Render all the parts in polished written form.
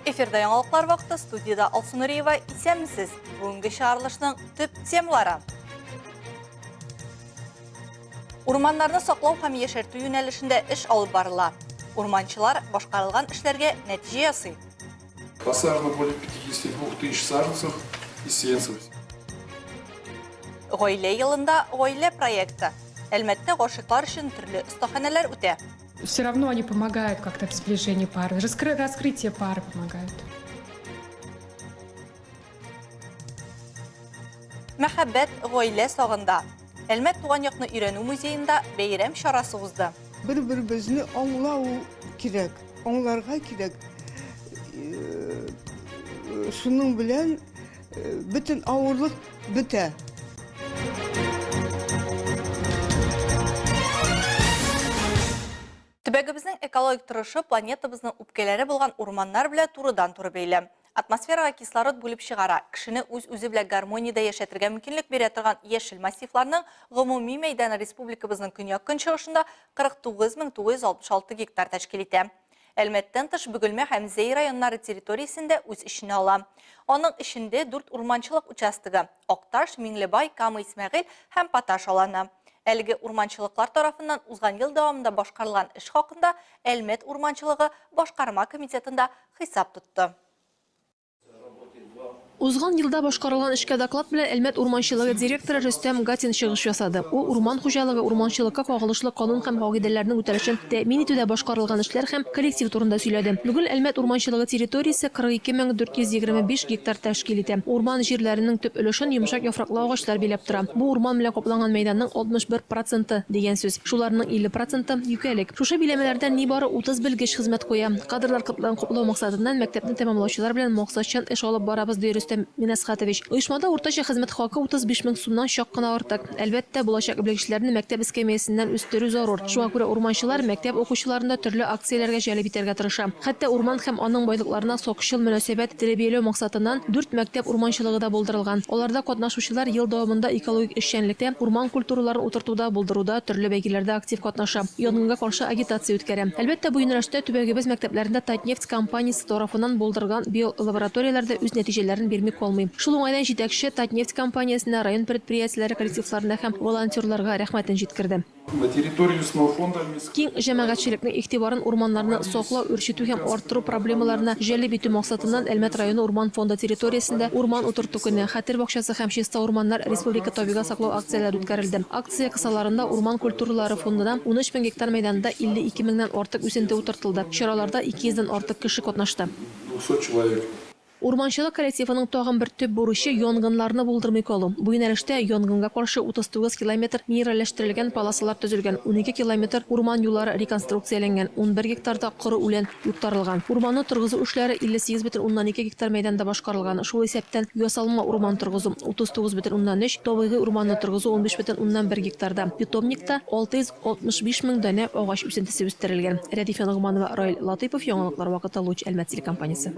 Эфирда яңалыклар вакыты студияда Алсу Нуриева. Исәнмесез. Бүгенге чыгарылышның төп темалары. Урманнарны саклау һәм яшәртү юнәлешендә эш алып барыла. Урманчылар башкарылган эшләргә нәтиҗә ясый. Посажено более 52 тысяч саженцев и сеянцев. Гаилә елында гаилә проекты. Әлмәттә гашыйклар өчен төрле остаханәләр үтә. Все равно они помогают как-то в сближении пары, раскрытие пары помогают. Мәхәббәт гаилә сагында. Әлмәт туган якны өйрәнү музеенда бәйрәм чарасы узды. Бер-беребезне аңлау кирәк, аңларга кирәк. Шуның белән бөтен авырлык бетә. Төбәгебезнең экологик торышы планетабызның үпкәләре булган урманнар белән турыдан-туры бәйле. Атмосферага кислород бүлеп чыгара, кешене үз-үзе белән гармониядә яшәтергә мөмкинлек бирә торган яшел массивларның гомуми мәйданы республикабызның көньяк-көнчыгышында 49966 гектар тәшкил итә. Әлмәттән тыш, Бөгелмә һәм Зәй районнары территориясен дә үз эченә ала. Аның эчендә дүрт урманчылык участогы, Акташ, Миңлебай, Кама-Исмәгыйль һәм Поташ аланы. Әлеге урманчылыклар тарафыннан узган ел дәвамында башкарылган эш хакында Әлмәт урманчылыгы башкарма комитетында хисап тотты. Узган елда башкарылган эшкә доклад белән Әлмәт урманчылыгы директоры Рөстәм Гатин чыгыш ясады. Ул урман хуҗалыгы, урманчылыкка кагылышлы канун һәм кагыйдәләрнең үтәлешен тәэмин итүдә башкарылган эшләр һәм коллектив турында сөйләде. Бүген Әлмәт урманчылыгы территориясе 42 425 гектар тәшкил итә. Урман җирләренең төп өлешен йомшак яфраклы агачлар биләп тора. Бу урман белән капланган мәйданның 61 проценты дигән сүз. Шуларның 50 проценты, юкәлек. Шушы биләмәләрдә нибары 30 белгеч хезмәт куя. Кадрлар кытлыгын каплау максатыннан мәктәпне тәмамлаучылар белән максатчан эш алып барабыз, ди Рөстәм Минәсхәтович. Оешмада уртача хезмәт хакы 35 мең сумнан чак кына артык. Әлбәттә, булачак белгечләрне мәктәп эскәмиясеннән үстерү зарур. Шуңа күрә урманчылар мәктәп укучыларын да төрле акцияләргә җәлеп итәргә тырыша. Хәтта урман һәм аның байлыкларына сакчыл мөнәсәбәт тәрбияләү максатыннан дүрт мәктәп урманчылыгы да булдырылган. Аларда катнашучылар ел дәвамында экологик эшчәнлектә, урман культураларын утыртуда, булдыруда, төрле бәйгеләрдә актив катнаша, янгынга каршы агитация үткәрә. Әлбәттә, бу юнәлештә төбәгебез мәктәпләрендә Татнефть компаниясе тарафыннан булдырылган биолабораторияләр дә үз нәтиҗәләрен бирми калмый. Шул уңайдан җитәкче Татнефть компаниясенә, район предприятиеләре коллективларына һәм волонтерларга рәхмәтен җиткерде. На территории лесного фонда Киң җәмәгатьчелекнең игътибарын урманнарны саклау, үрчетү һәм арттыру проблемаларына җәлеп итү максатыннан Әлмәт районы урман фонды территориясендә Урман утырту көне, Хәтер бакчасы һәм Чиста урманнар республика табигать саклау акцияләре үткәрелде. Акция кысаларында урман культуралары фондына 13 мең гектар мәйданында 52 меңнән артык үсенте утыртылды. Чараларда 200 дән артык кеше катнашты. 200 человек. Урманчылык коллективының тагын бер төп бурычы, янгыннарны булдырмый калу. Бу юнәлештә янгынга каршы 39 километр минеральләштерелгән полосалар төзелгән, 12 километр урман юллары реконструкцияләнгән, 11 гектарда коры үлән юктырылган. Урманны торгызу эшләре 58,2 гектар мәйданда башкарылган, шул исәптән ясалма урман торгызу, 39,3, табигый урманны торгызу 15,1 гектарда. Питомникта 665 мең данә агач үсентесе үстерелгән. Рәдифә Ногманова, Раил Латыйпов, Яңалыклар вакыты, Луч, Әлмәт телекомпаниясе.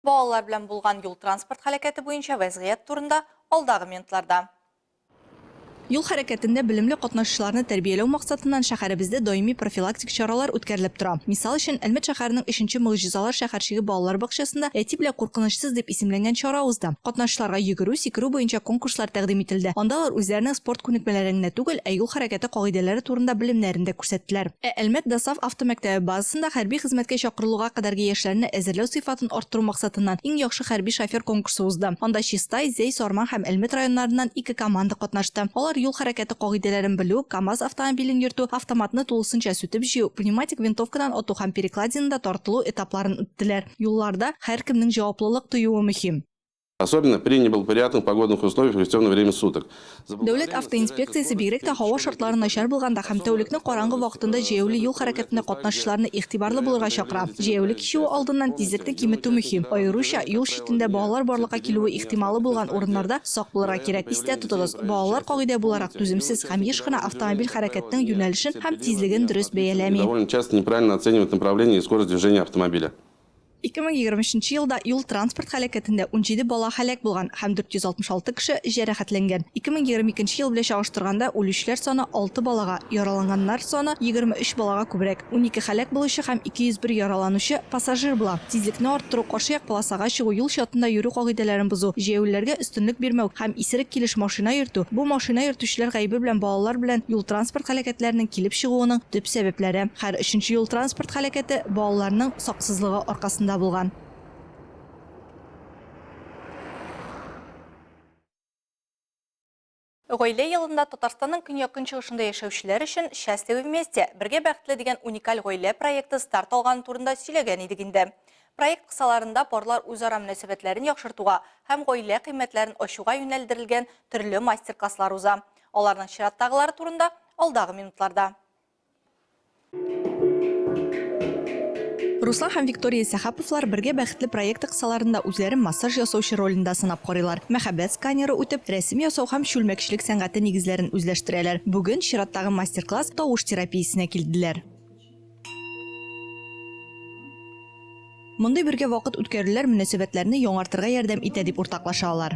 Балалар белән булган юл-транспорт һәлакәте буенча вәзгыять турында алдагы минутларда. Юл хәрәкәтендә белемле катнашучыларны тәрбияләү максатыннан шәһәребездә даими профилактик чаралар үткәрелеп тора. Мисал өчен, Әлмәт шәһәренең өченче Могҗизалар шәһәрчеге балалар бакчасында Әти белән куркынычсыз дип исемләнгән чара узды. Катнашучыларга йөгерү, сикерү буенча конкурслар тәкъдим ителде. Анда алар үзләренең спорт күнекмәләрен генә түгел, ә юл хәрәкәте кагыйдәләре турында белемнәрен дә күрсәттеләр. Ә Әлмәт ДОСААФ автомәктәбе базасында хәрби хезмәткә чакырылуга кадәрге яшьләрне әзерләү сыйфатын арттыру максатыннан Иң яхшы хәрби шофер конкурсы узды. Анда Чистай, Зәй, Сарман һәм Әлмәт районнарыннан ике команда катнашты. Алар юл хәрәкәте кагыйдәләрен белү, КАМАЗ автомобилен йөртү, автоматны тулысынча сүтеп җыю, пневматик винтовкадан ату һәм перекладинада тартылу этапларын үттеләр. Юлларда һәркемнең җаваплылык тоюы мөһим. Особенно при неблагоприятных погодных условиях и в темное время суток. Дәүләт автоинспекциясе бигрәк тә һава шартлары начар булганда һәм тәүлекнең караңгы вакытында җәяүле юл хәрәкәтендә катнашучыларны игътибарлы булырга чакыра. Җәяүле кичүе алдыннан тизлекне киметү мөһим. Аеруча, юл читендә балалар барлыкка килүе ихтималы булган урыннарда сак булырга кирәк. Истә тотыгыз, балалар, кагыйдә буларак, түземсез һәм еш кына автомобиль хәрәкәтенең юнәлешен һәм тизлеген дөрес бәяләми. Довольно часто неправильно оценивают направление и скорость движения автомобиля. 2023 елда юл-транспорт һәлакәтендә 17 бала һәлак булган һәм 466 кеше җәрәхәтләнгән. 2022 ел белән чагыштырганда, үлүчеләр саны 6 балага, яраланганнар саны 23 балага күбрәк. 12 һәлак булучы һәм 201 яраланучы пассажир була. Тизлекне арттыру, каршы як полосага чыгу, юл чатында йөрү кагыйдәләрен бозу, җәяүлеләргә өстенлек бирмәү һәм исерек килеш машина йөртү, бу машина йөртүчеләр гаебе белән балалар белән юл-транспорт һәлакәтләренең килеп чыгуының төп сәбәпләре. Һәр өченче юл-транспорт һәлакәте балаларның саксызлыгы аркасында булган. Гаилә елында Татарстанның көньяк-көнчыгышында яшәүчеләр өчен Счастливы вместе, бергә бәхетле дигән уникаль гаилә проекты старт алганы турында сөйләгән идек инде. Проект кысаларында парлар үзара мөнәсәбәтләрен яхшыртуга һәм гаилә кыйммәтләрен ачуга юнәлдерелгән төрле мастер-класслар уза. Аларның чираттагылары турында алдагы минутларда. Руслан һәм Виктория Сәхаповлар Бергә бәхетле проекты кысаларында үзләрен массаж ясаучы ролендә сынап карыйлар. Мәхәббәт сканеры үтеп, рәсем ясау һәм чүлмәкчелек сәнгате нигезләрен үзләштерәләр. Бүген чираттагы мастер-класс тавыш терапиясенә килделәр. Мондый бергә вакыт үткәрүләр мөнәсәбәтләрне яңартырга ярдәм итә, дип уртаклаша алар.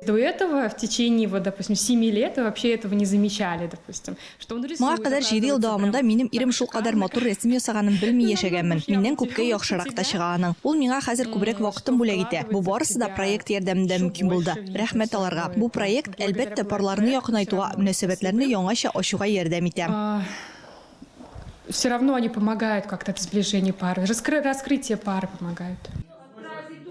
До этого в течение, вот, допустим, 7 лет вообще этого не замечали, допустим, что он рисует. Моңа кадәр җиде ел дәвамында минем ирем шулкадәр матур рәсем ясаганын белми яшәгәнмен. Миннән күпкә яхшырак та чыга аның. Ул миңа хәзер күбрәк вакытын бүләк итә. Бу барысы да проект ярдәмендә мөмкин булды. Рәхмәт аларга. Бу проект, әлбәттә, парларны якынайтуга, мөнәсәбәтләрне яңача ачуга ярдәм итә. Все равно они помогают как-то в сближении пары, раскрытие пары помогают.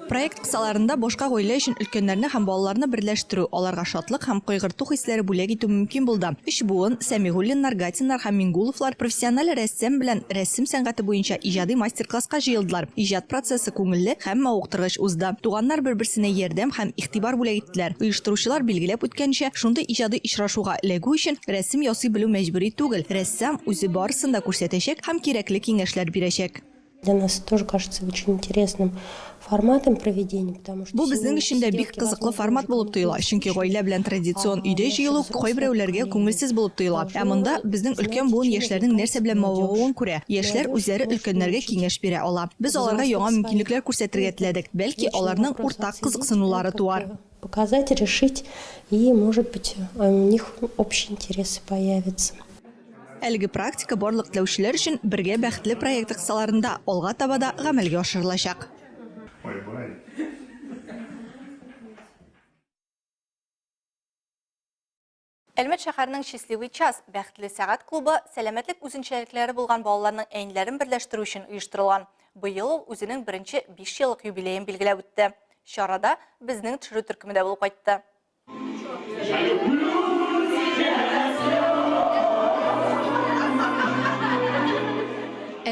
Проект кысаларында башка гаилә өчен өлкәннәрне һәм балаларны берләштерү, аларга шатлык һәм кайгырту хисләре бүләк итү мөмкин булды. Өч буын, Сәмигуллиннар, Гатиннар һәм Мингуловлар профессиональ рәссам белән рәсем сәнгате буенча иҗади мастер-класска җыелдылар. Иҗат процессы күңелле һәм мавыктыргыч узды. Туганнар бер-берсенә ярдәм һәм игътибар бүләк иттеләр. Оештыручылар билгеләп үткәнчә, шундый иҗади очрашуга эләгү өчен рәсем ясый белү мәҗбүри түгел, рәссам үзе барысын да күрсәтәчәк һәм кирәкле киңәшләр бирәчәк. Для нас тоже кажется очень интересным форматом проведения, потому что Бу безнең өчен дә бик кызыклы формат булып тоела, чөнки гаилә белән традицион өйдә җыелу кайберәүләргә күңелсез булып тоела. Ә монда безнең өлкән буын яшьләрнең нәрсә белән мавыгуын күрә, яшьләр үзләре өлкәннәргә киңәш бирә ала. Без аларга яңа мөмкинлекләр күрсәтергә теләдек, бәлки, аларның уртак кызыксынулары туар. Показать, решить, и, может быть, у них общие интересы появятся. Әлеге практика барлык теләүчеләр өчен Бергә бәхетле проекты кысаларында алга таба да гамәлгә ашырылачак. Әлмәт шәһәренең Счастливый час, Бәхетле сәгать клубы сәламәтлек үзенчәлекләре булган балаларның әниләрен берләштерү өчен оештырылган. Быел ул үзенең беренче биш еллык юбилеен билгеләп үтте. Чарада безнең төшерү төркеме дә булып кайтты.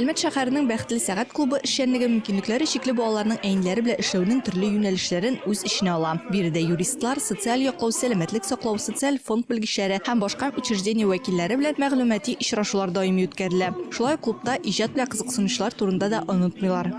Әлмәт шәһәренең Бәхетле сәгать клубы эшчәнлеге мөмкинлекләре чикле балаларның әниләре белән эшләүнең төрле юнәлешләрен үз эченә ала. Биредә юристлар, социаль яклау, сәламәтлек саклау, социаль фонд белгечләре һәм башка учреждение вәкилләре белән мәгълүмати очрашулар даими үткәрелә. Шулай ук клубта иҗат белән кызыксынучылар турында да онытмыйлар.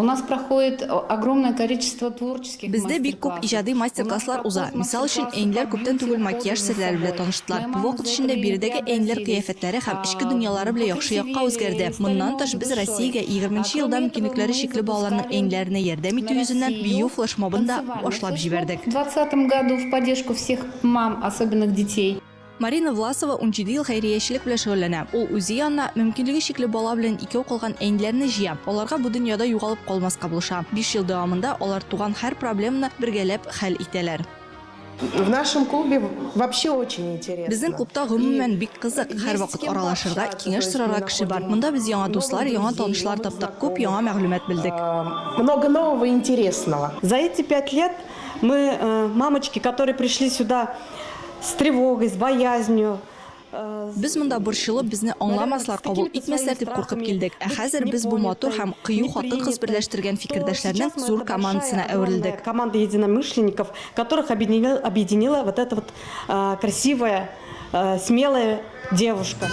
У нас проходит огромное количество творческих Бездә бик күп иҗади мастер-класслар уза. Мисал өчен, әниләр күптән түгел макияж серләре белән таныштылар. Бу вакыт эчендә биредәге әниләр кыяфәтләре һәм эчке дөньялары белән яхшы якка үзгәрде. Моннан тыш, без Россиягә егерменче елда мөмкинлекләре чикле балаларның әниләренә ярдәм итү йөзеннән бию флешмобын да башлап җибәрдек. В двадцатом году в поддержку всех мам особенных детей. Марина Власова унҗиде ел хәйриячелек белән шөгыльләнә. Ул үзе янына мөмкинлеге чикле бала белән икәү калган әниләрне җыя, аларга бу дөньяда югалып калмаска булыша. Биш ел дәвамында алар туган һәр проблеманы бергәләп хәл итәләр. В нашем клубе вообще очень интересно. Безнең клубта гомумән бик кызык, һәрвакыт аралашырга, киңәш сорарга кеше бар. Монда без яңа дуслар, яңа танышлар таптык, күп яңа мәгълүмат белдек. Много нового интересного. За эти пять лет мы, мамочки, которые пришли сюда с тревогой, с боязнью. Без монда борчылып, безне аңламаслар, кабул итмәсләр дип куркып килдек. Ә хәзер без бу матур һәм кыю хатын-кыз берләштергән фикердәшләрнең зур командасына әверелдек. Команда единомышленников, которых объединила, объединила вот эта вот красивая, смелая девушка.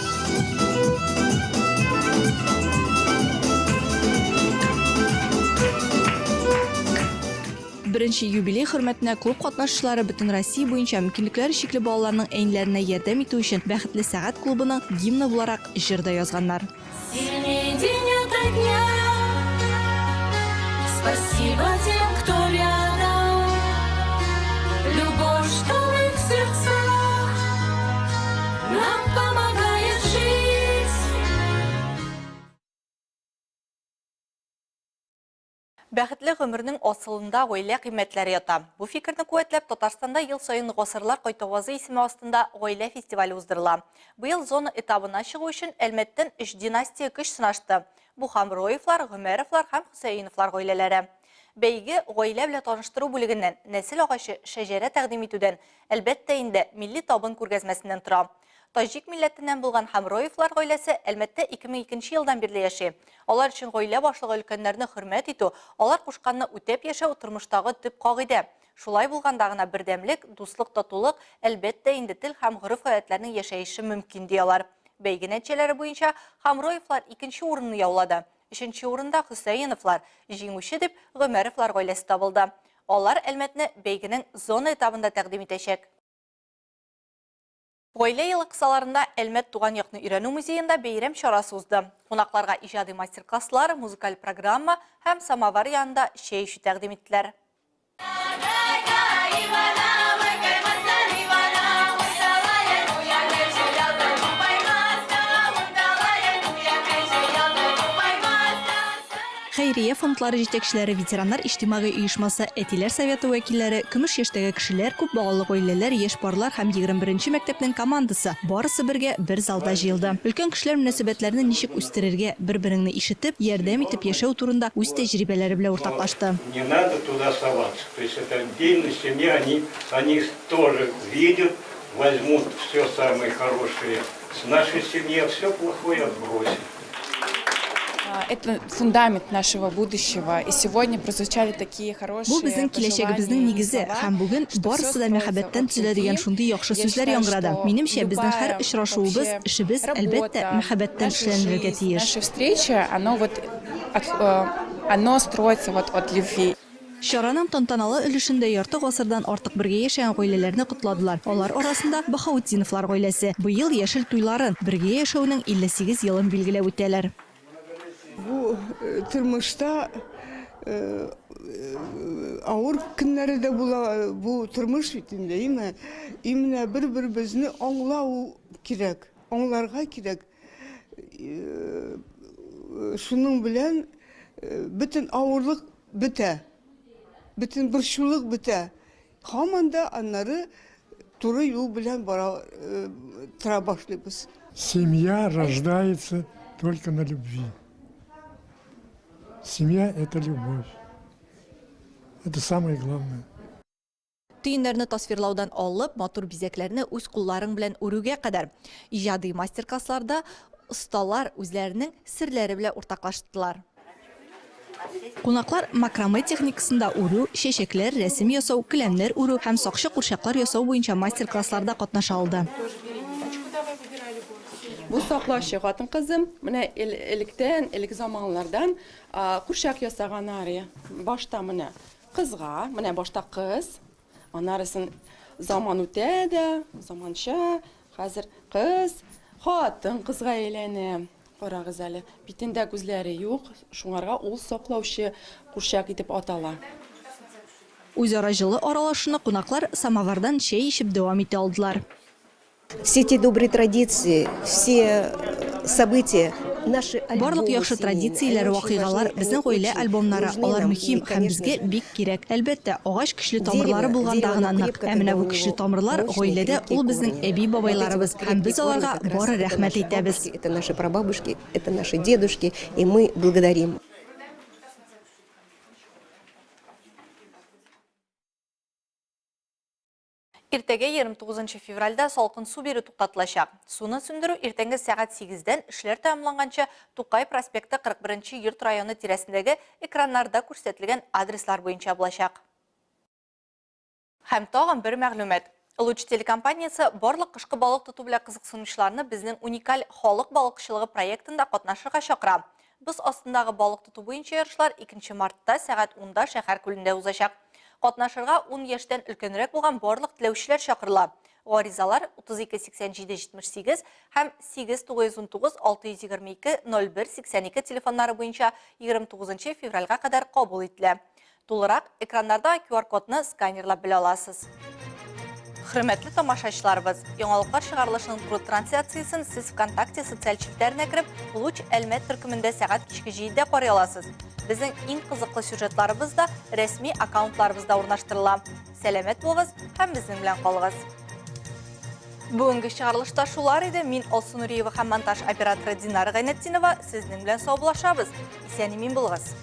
101 нче юбилей хөрмәтенә клуб катнашучылары бөтен Россия буенча мөмкинлекләре чикле балаларның әниләренә ярдәм итү өчен Бәхетле сәгать клубының гимны буларак җыр да язганнар. Сильнее день ото дня. Спасибо тем, кто рядом. Любовь, что в их сердцах, нам помогает жить. Бәхетле гомернең асылында гаилә кыйммәтләре ята. Бу фикерне куәтләп, Татарстанда ел саен Гасырлар кайтавазы исеме астында гаилә фестивале уздырыла. Быел зона этабына чыгу өчен Әлмәттән өч династия көч сынашты. Бу Хамроевлар, Гомәровлар һәм Хөсәеновлар гаиләләре. Бәйге гаилә белән таныштыру бүлегеннән, нәсел агачы, шәҗәрә тәкъдим итүдән, әлбәттә инде, милли табын күргәзмәсеннән тора. Таҗик милләтеннән булган Хамроевлар гаиләсе Әлмәттә 2002 нче елдан бирле яши. Алар өчен гаилә башлыгы өлкәннәрне хөрмәт итү, алар кушканны үтәп яшәү тормыштагы төп кагыйдә. Шулай булганда гына бердәмлек, дуслык-татулык, әлбәттә инде тел һәм гореф-гадәтләрнең яшәеше мөмкин, ди алар. Бәйге нәтиҗәләре буенча Хамроевлар икенче урынны яулады. Өченче урында Хөсәеновлар, җиңүче дип Гомәровлар гаиләсе табылды. Алар Әлмәтне бәйгенең зона этабында тәкъдим итәчәк. Гаилә елы кысаларында Әлмәт туган якны өйрәнү музеенда бәйрәм чарасы узды. Кунакларга иҗади мастер-класслар, музыкаль программа һәм самовар янында чәй эчү тәкъдим иттеләр. Хәйрия фондлары җитәкчеләре, ветераннар иҗтимагый оешмасы, әтиләр советы вәкилләре, көмеш яшьтәге кешеләр, күп балалы гаиләләр, яшь парлар һәм 21 нче мәктәпнең командасы, барысы бергә бер залда җыелды. Өлкән кешеләр мөнәсәбәтләрне ничек үстерергә, бер-береңне ишетеп, ярдәм итеп яшәү турында үз тәҗрибәләре белән уртаклашты. Не надо туда соваться, то есть это отдельная семья, они, они тоже видят, возьмут все самое хорошее с нашей семьи, а все плохое отбросят. Это фундамент нашего будущего. И сегодня прозвучали такие хорошие Бу безнең киләчәгебезнең нигезе, һәм бүген барысы да мәхәббәттән төзелә дигән шундый яхшы сүзләр яңгырады. Минемчә, безнең һәр очрашуыбыз, эшебез, әлбәттә, мәхәббәттән эшләнелергә тиеш. Наша встреча, оно вот э, оно строится вот от любви. Чараның тантаналы өлешендә ярты гасырдан артык бергә яшәгән гаиләләрне котладылар. Алар арасында Баһаутдиновлар гаиләсе. Быел яшел туйларын, бергә яшәүнең 58 елын билгеләп үтәләр. Бу тормышта авыр көннәре дә була, бу тормыш бит инде, әйме? И менә бер-беребезне аңлау кирәк, аңларга кирәк. Шуның белән бөтен авырлык бетә, бөтен борчулык бетә. Һаман да аннары туры юл белән бара тора башлыйбыз. Семья рождается только на любви. Семья – это любовь. Это самое главное. Төеннәрне тасвирлаудан алып, матур бизәкләрне үз кулларың белән үрүгә кадәр. Иҗади мастер-классларда осталар үзләренең серләре белән уртаклаштылар. Кунаклар макраме техникасында үрү, чәчәкләр, рәсем ясау, келәмнәр үрү һәм сакчы курчаклар ясау буенча мастер-классларда катнаша алды. Бу саклаучы хатын-кызы менә электән, элек заманнардан курчак ясаган ария. Башта менә Кызга, менә башта кыз, аннарысын заман үтә дә, заманча, хәзер кыз, хатын кызга әйләнә. Карагыз әле, битендә күзләре юк, шуңарга ул саклаучы курчак итеп атала. Үзара җылы аралашуны кунаклар самовардан чәй эчеп дәвам итә алдылар. Все те добрые традиции, все события, наши Барлык яхшы традицияләр, вакыйгалар, безнең гаилә альбомнары, алар мөһим һәм безгә бик кирәк. Әлбәттә, агач көчле тамырлары булганда гына нык. Ә менә бу көчле тамырлар гаиләдә, ул безнең әби-бабайларыбыз, һәм без аларга бары рәхмәт әйтәбез. Это наши прабабушки, это наши дедушки, и мы благодарим. Иртәгә 29 нчы февральдә салкын су бирү туктатылачак. Суны сүндерү иртәнге сәгать сигездән эшләр тәмамланганчы Тукай проспекты 41 нче йорт районы тирәсендәге экраннарда күрсәтелгән адреслар буенча булачак. Һәм тагын бер мәгълүмат. Луч телекомпаниясе барлык кышкы балык тоту белән кызыксынучыларны безнең уникаль халык балыкчылыгы проектында катнашырга чакыра. Боз астындагы балык тоту буенча ярышлар 2 нче мартта сәгать унда шәһәр күлендә узачак. Катнашырга ун яшьтән өлкәнрәк булган барлык теләүчеләр чакырыла. Гаризалар 32 87 78 һәм 8 919 622 01 82 телефоннары буенча 29 февральгә кадәр кабул ителә. Тулырак экраннарда QR-кодны сканерлап белә аласыз. Хөрмәтле тамашачыларыбыз, яңалыклар чыгарылышының туры трансляциясен сез ВКонтакте социаль челтәренә кереп, Луч Әлмәт төркемендә сәгать кичке 7-дә карый аласыз. Безнең иң кызыклы сюжетларыбыз да рәсми аккаунтларыбызда урнаштырыла. Сәламәт булыгыз һәм безнең белән калыгыз. Бүгенге чыгарылышта шулар иде. Мин Алсу Нуриева һәм монтаж операторы Динара Гайнетдинова сезнең белән саубуллашабыз. Исән-имин булыгыз.